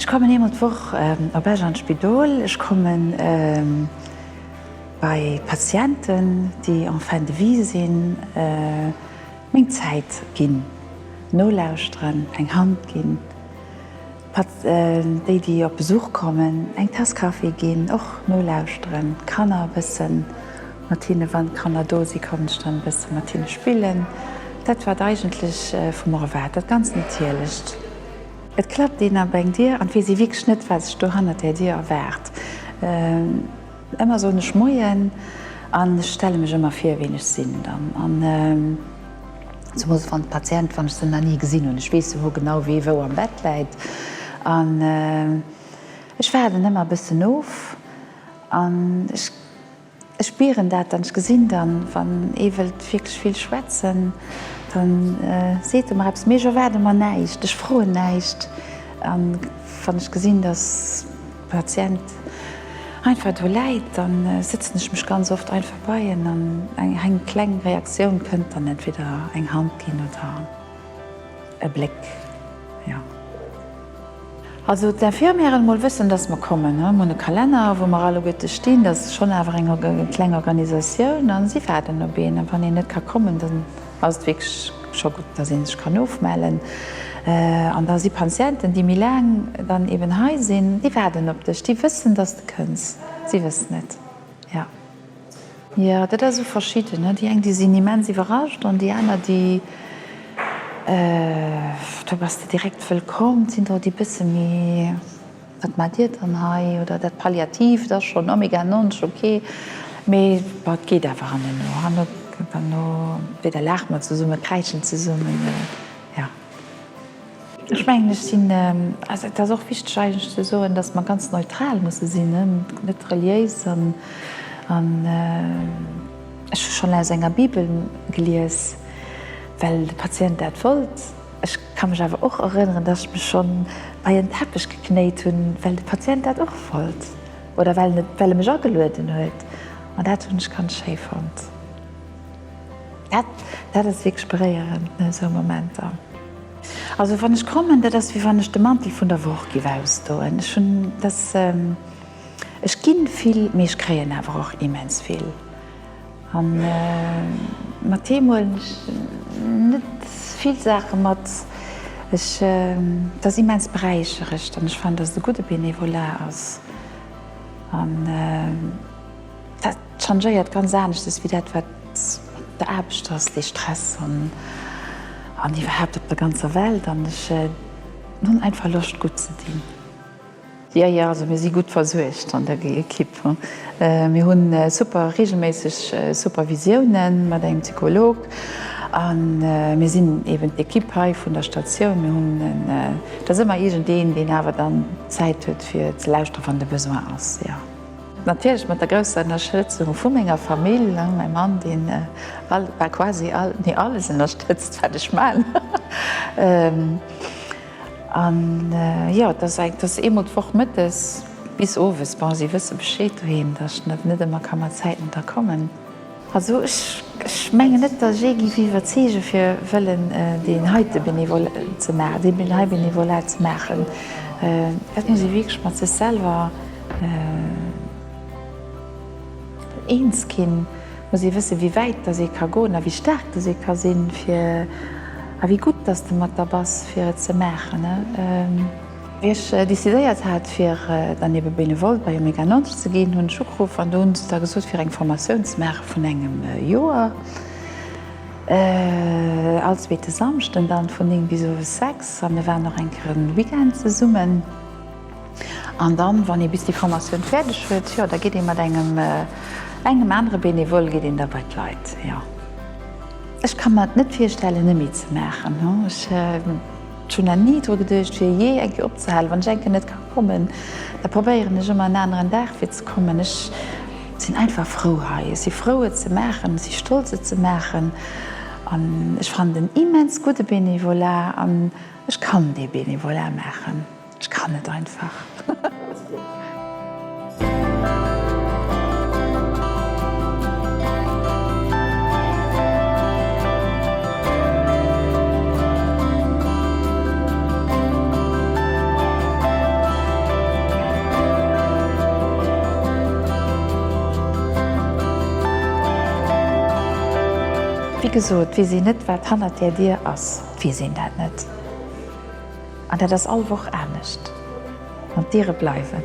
kommen eemol d'Woch op Esch an d'Spidol. Ech komme bei Patienten, déi en fin de vie sinn, meng Zäit ginn, nolauschteren, eng Hand ginn. Déi, déi op Besuch kommen, eng Taass Kaffi ginn, och nolauschteren, d'Kanner e bëssen mat hinne, wann d'Kanner do sinn, kommen ech dann e bësse mat hinne spillen. Dat wat eigentlech vu mer erwaart, dat ganz Natierlecht. Et klappt een op eng Dier an et weess ee wierklech net, wat sech do hannert där Dier erwaart. Ëmmer soen ech Moien an ech stelle mech ëmmer vir, ween ech sinn dann. An zemools wann d'Patient, wann ech se nach ni gesinn hunn, ech weess jo genau, wee wou am Bett läit. An ech waarden ëmmer e bëssen of an ech. Ech spieren dat dann, ech gesinn dann, wann ee wëllt wierklech vill schwätzen, da seet e mer eppes, mee ech erwaarde mer näischt, ech froen näischt. A wann ech gesinn, datt de Patient einfach do läit, da sëtzen ech mech ganz oft einfach bei en an eng kleng Reaktioun kënnt dann, entweder eng Hand ginn oder e Bléck, jo. Also d'Infirmièren emol wëssen, dass mer kommen. Mir hunn e Kalenner, wou mer alleguerte stinn. Dat ass schonn awer eng kleng Organisatioun a si waarden op een. A wann een net ka kommen, dann ass et wierklech scho gutt, dass ee sech kann ofmellen. An da si Patienten, déi méi laang dann eben hei sinn, déi waarden op dech. Déi wëssen, dass de kënns. Si wëssen et, jo. Jo, dat ass esou verschidden. Déi eng, déi sinn immens iwwerrascht an déi aner, déi, do bass de direkt wëllkomm. Et sinn der och, déi bësse méi, Wat maacht Dir dann hei? Oder dat Palliatiivt ass schonn Omega 90, ok, mee bon, et geet awer hanneno. Herno, weder laache mer zesummen, kräischen zesummen, jo. Ech mengen, ech sinn, also et ass och wichteg eigentlech ze soen, datt mer ganz neutral musse sinn, net reliéis an ech hu schonn aus enger Bibel gelies, well de Patient dat wollt. Ech ka mech awer och erënneren, datt ech mech schonn bei en Teppech geknéit hunn, well de Patient dat och wollt oder well en well e mech agelueden huet an dat hunn ech ganz schéi fonnt. Dat dat ass wierklech beréierend, esou Momenter. Also wann ech kommen, dat ass wéi wann ech de Mantel vun der Woch giff ausdoen. Ech hunn dass, ech ginn vill, mee ech kréien awer och immens vill. An mat heem huelen ech net vill Saache mat. Ech, dat ass immens beräicheregt an ech fannen, dass et e gudde Bénévolat ass. An dat changéiert ganz aneschtes wéi dat wat op der Aarbecht ass, dee Stress an an iwwerhaapt op der ganzer Welt an ech hunn einfach Loscht gutt ze dinn. Jo jo, also mir si gutt versuergt an der Equipe. Mir hunn super reegelméisseg Supervisiounen mat engem Psycholog an mir sinn eben d'Equipe hei vun der Statioun. Mir hunn en, et ass ëmmer iergendeen deen awer dann Zäit huet fir ze lauschteren wann de Besoin ass, jo. Natierlech mat der grousser Ënnerstëtzung vu menger Famill, mäi Mann, deen all, bal quasi all, nee alles ënnerstëtzt, wat ech man. An jo, et ass eng, et ass eemol d'Woch mëttes bis owes. Bon, si wësse Bescheed doheem, datt ech net ëmmer ka mat Zäiten da kommen. Also ech mengen net, datt ech ee giff iwwerzeege fir wëllen deen heite Bénévol ze maachen, deen hei Bénévolat ze maachen. Dat muss ee wierklech mat sech selwer eens ginn, muss ee wëssen, wéi wäit datt ee ka goen a wéi staark datt ee ka sinn, fir a wéi gutt datt s de mat der bass, fir et ze maachen. Wéi ech decidéiert hat fir dann ebe Benevole bei Omega 90 ze ginn, hunn ech ugeruff an do hunn se da gesot fir eng Formatioun ze maache vun engem Joer, all zweete Samschden dann vun 9 bis owes 6 a mir waren och eng Kéier en Weekend zesummen. An dann, wann ee bis déi Formatioun fäerdeg huet, jo da geet ee mat engem engem anere Benevole geet een da bei d'Leit, jo. Ech ka mer et net virstellen net méi ze maachen. Ech. Ech hunn nach ni dru geduecht, fir jee eng Kéier opzehalen. Wann ech eng Kéier net ka kommen, da probéieren ech ëmmer en aneren Dag fir ze kommen. Ech sinn einfach frou hei. Ech si frou et ze maachen, ech si stolz et ze maachen an ech fannen en immens gudde Bénévolat an ech kann dee Bénévolat maachen. Ech kann et einfach. Wéi gesot, weess een net, wat hannert där Dier ass. Et weess een dat net. An dat ass all Woch anescht. An d'Diere bleiwen.